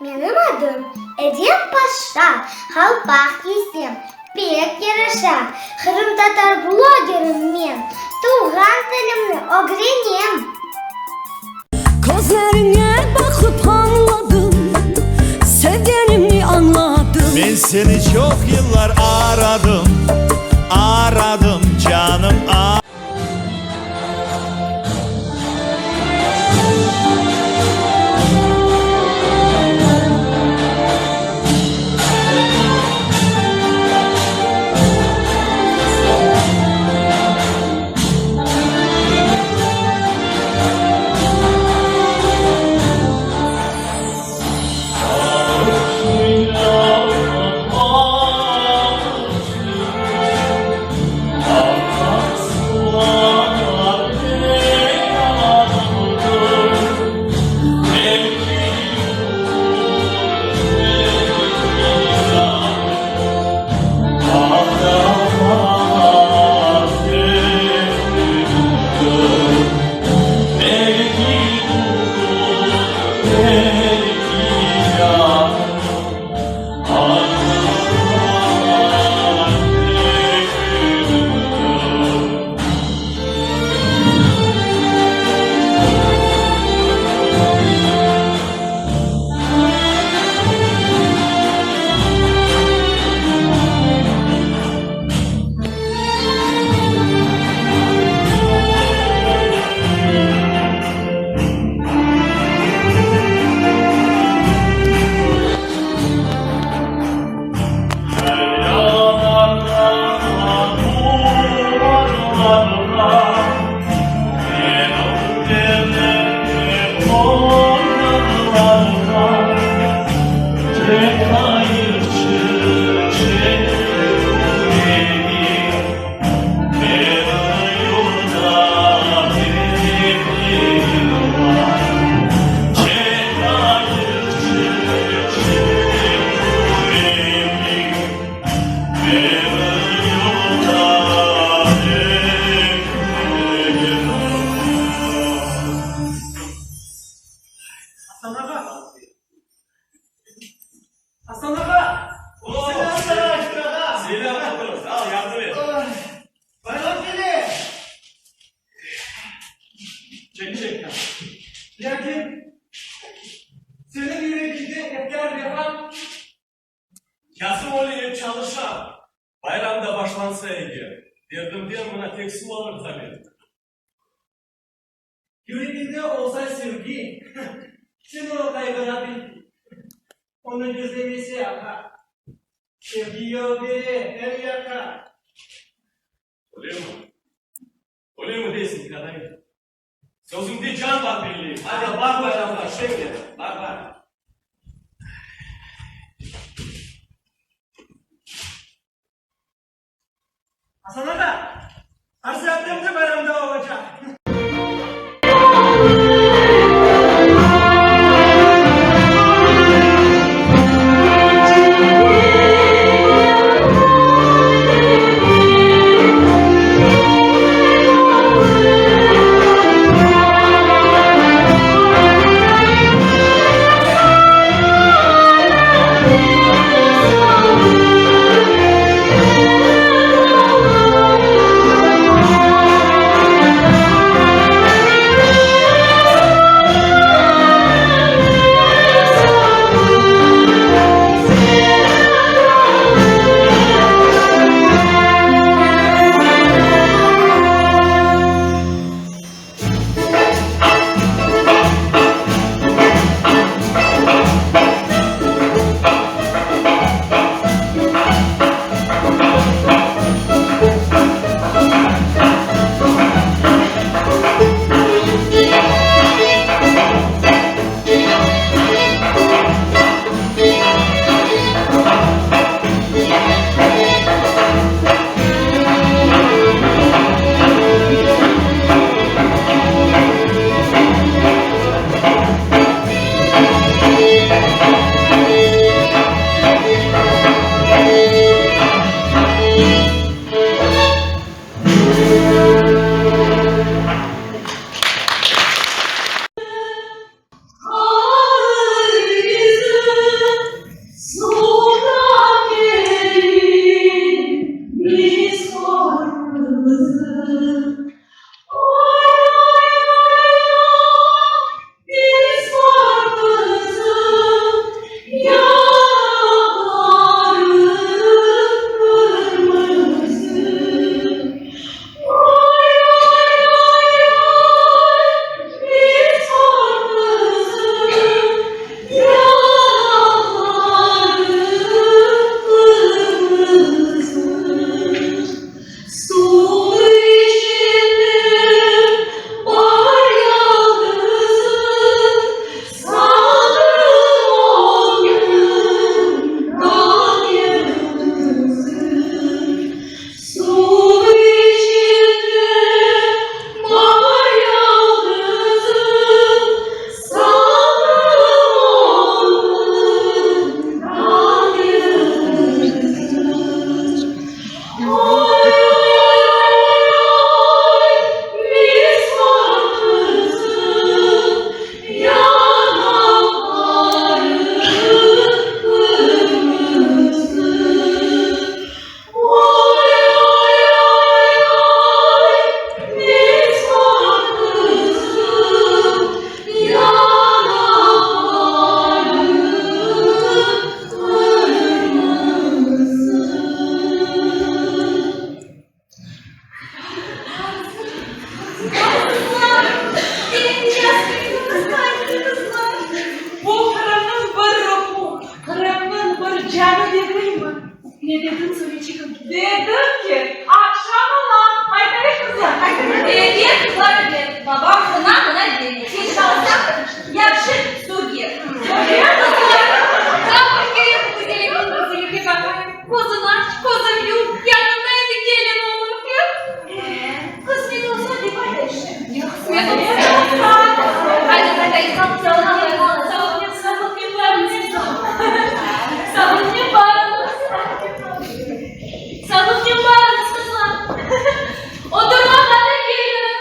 Menim adım Edem Paşa, Qalpaq kiysem, pek yaraşa. Qırımtatar blogerim men, Tuvğan tilimni ögrenem. Közleriñe baqıp añladım, Sevgenimni añladım. Men seni çoq yıllar aradım, aradım, canım, aradım. Asan ağa! Asan ağa! Selâm saña, Aşır ağa! Selâm, oğlum, al, yardım et. Bayram kele! Çek, çek. Lâkin seniñ yüregiñde efkâr ve ğam. Yazım öyle ep çalışam. Bayram da başlansa eger, derdimden mına tek suv alır haber. Yüregiñde olsa sevgi, sen onı qayğıra bil. Onı gizlemese, ağa, sevgi yol bere er yaqqa. Ölemi? Ölemi deysiñ, kadayım? Sözüñde can bar belleyim. Hayda, bar bayramğa, şeñle, bar, bar. Asan ağa, Arzı aptem de bayramda olacaq. Ne dediñ, Zureçigim? Dedim ki, aqşam ola, qaytayıq, qızlar, qaytayıq. Ebet, qızlar, ebet, babam mına-mına dey. Keç qalsaq, yahşı, söger. Söger, qızlar. Daa bir kere bu güzellikniñ güzelligine baqayım. Közüñ aç, közüñ yum, yanıñda endi kelin olur, yoq? Qısmet olsa, dep ayt, Ayşe. Qısmet olsa. Qayda, qayda, sağlıqnen, sağlıqnen barıñız. Sağlıqnen barıñız. Sağlıqnen barıñız, qızlar. Oturmağa da keliñiz.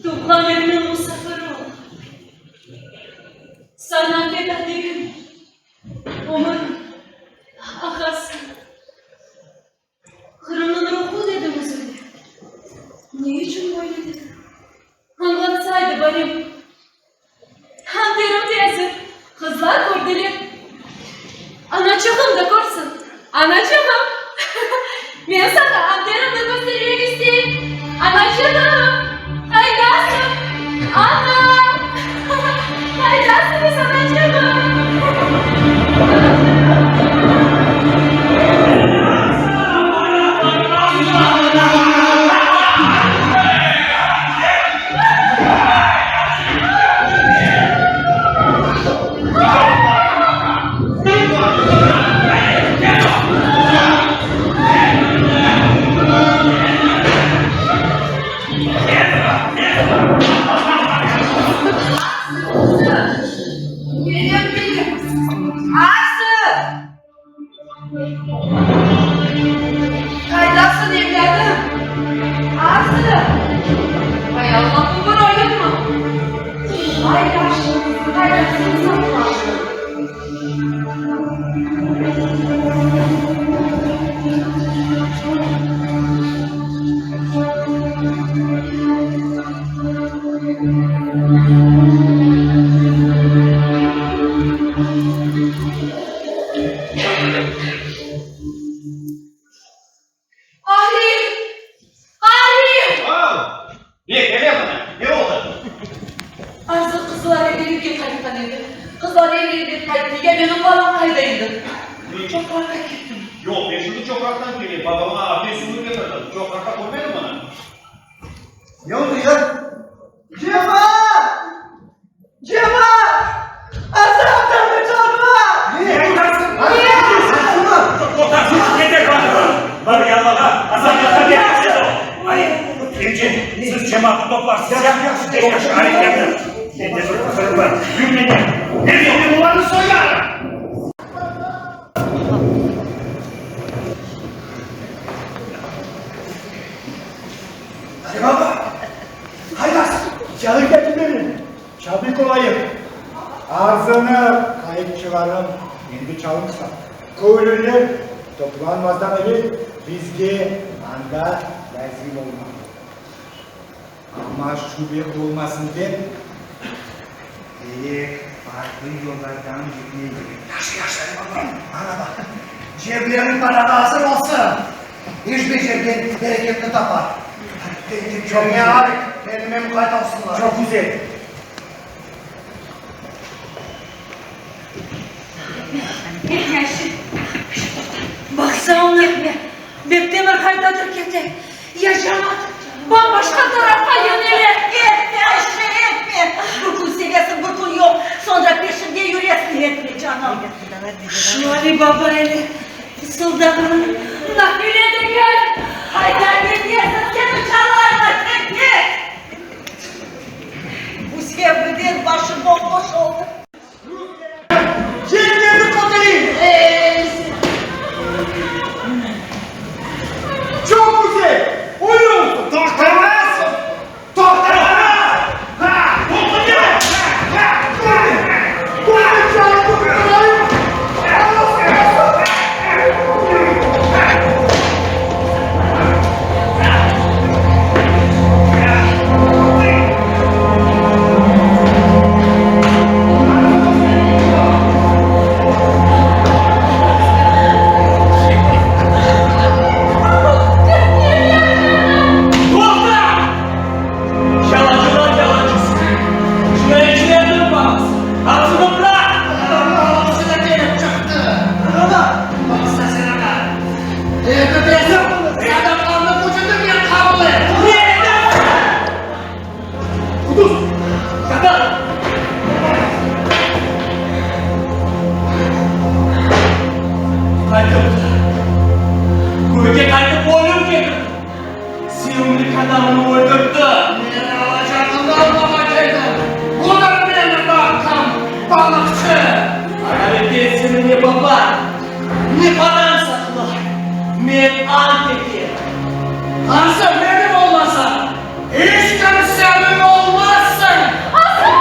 Tuvğan evniñ musafiri ol. Saña feda degil, ömürim, ağası. Qırımnıñ ruhu dedim özüme. Ne içün böyle dedim? Añlatsaydı barim. Anterim tezi, qızlar kördiler. Anaçığım da körsün. Anaçığım! Men saña anterimni köstermek isteyim. Anaçığım! Qaydasıñ? Ana! Qaydasıñız, anaçığım? Kelem, kelem. Arzı! Qaydasıñ, evlâdım? Arzı! Ay, Allah, bu bir oyunmı? Ay, yahşı, qaydasıñ, saqlan. Alim! Alim! Ne, kele mına, ne oldı? Arzı qızlar evge qaytqan edi. Qızlar evge qayttı. Ya menim balam qayda edi? Çoqraqqa kettim. Yoq, men şimdi çoqraqtan kelem. Babama abdest suvı ketirdim. Çoqraqta körmedim onı. Ne oldı ya? Cemal! Cemal! Azaptırdı canıma! Ne aytasıñ? Toqtarsın, yeter Bar yallağa, Asan yahşı. Ay, emce, siz cemaatnı toplarsız. Yahşı, yahşı, areketli. Mende bir fikirim bar. Yür menen. Men olarnı soyarım. Ali baba, qaydasıñ? Çağır getir meni, çabik olayım. Arzını kayıkçılarım endi çalınsa, köylüler toplanmazdan evel bizge anda lâzim olmalı. Amma şübe olmasın dep, pek farqlı yollardan gitmey kerek. Yahşı, yahşı, Ali baba, maña baq, cebleriñ parağa azır olsun, iş becergen bereketni tapar. Çoq güzel. Kendime muqayt olsunlar. Çoq güzel. Etme, Baqsa onı, Bektemir qaydadır kete. Ya cemaat bam-başqa tarafqa yönele. Etme, Ayşe, etme! Bir kün sevesiñ, bir kün yoq, soñra peşinde yüresiñ, etme, canım. Şu Ali baba ile fısıldağanı nafile degil. Qayda ketesiñ, seni çalarlar, ketme! Bu sevgiden başım bom-boş oldı. Ceplerni kötereyim! Çoq güzel! Öyle olsun! Toqtañız! Toqtañız! Men ant etem. Asan benim olmasa, iç kimseniñ olmazsıñ! Asan!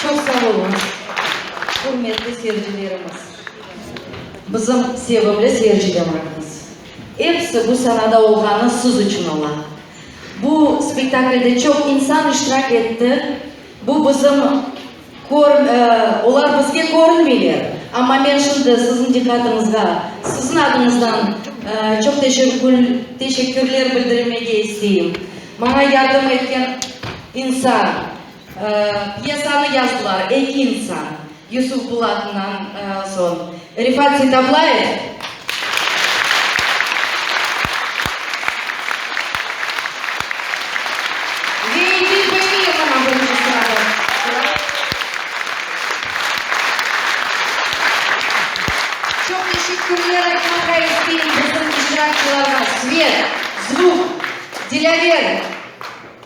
Çoq sağ oluñız, ürmetli seyircilerimiz, bizim sevimli seyircilerimiz. Episi bu sanada olğanı siz içün ola. Bu spektaklde çoq insan iştirak etti. Bu bizim kör, olar bizge körünmeyler, amma men şimdi siziñ diqqatıñızğa, siziñ adıñızdan çoq teşekkürler bildirmege isteyim. Maña yardım etken insan. Pyesanı yazdılar eki insan, Yusuf Bulatından soñ Refat Seytablayev. Ve Edil Beyliyev mına birinci sırada tura. Çoq teşekkürler aytmağa isteyim bizim iştirakçılarğa, svet, zvuk, Dilâver.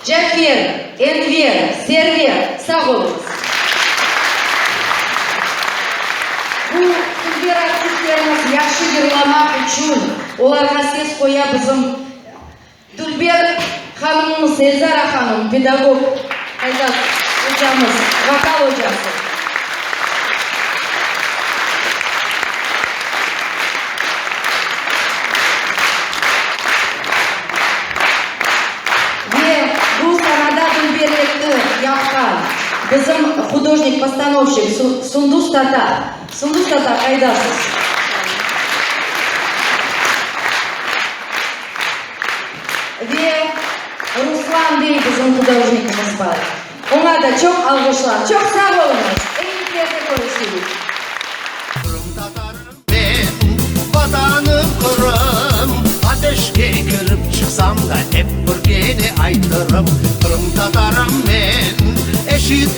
Cafer, Enver, Server, sağ oluñız. Bu dülber artistlerimiz yahşı yırlamaq içün olarğa ses qoya bizim dülber hanımımız Elzara hanım, pedagog, qayda ocamız, vokal ocası. Ve bu sanada dülberlikni yapqan bizim hudojnik-postanovşik Sundus tata. Sundus tata, qaydasız? Ve Ruslan bey bizim hudojnikimiz bar. Oña da çoq alğışlar. Çoq sağ oluñız. Eyiliklerle körüşeyik. Qırımtatarım men, Vatanım Qırım, Ateşke kirip çıqsam da, Ep bir kene aytırım. Qırımtatarım men, Eşit.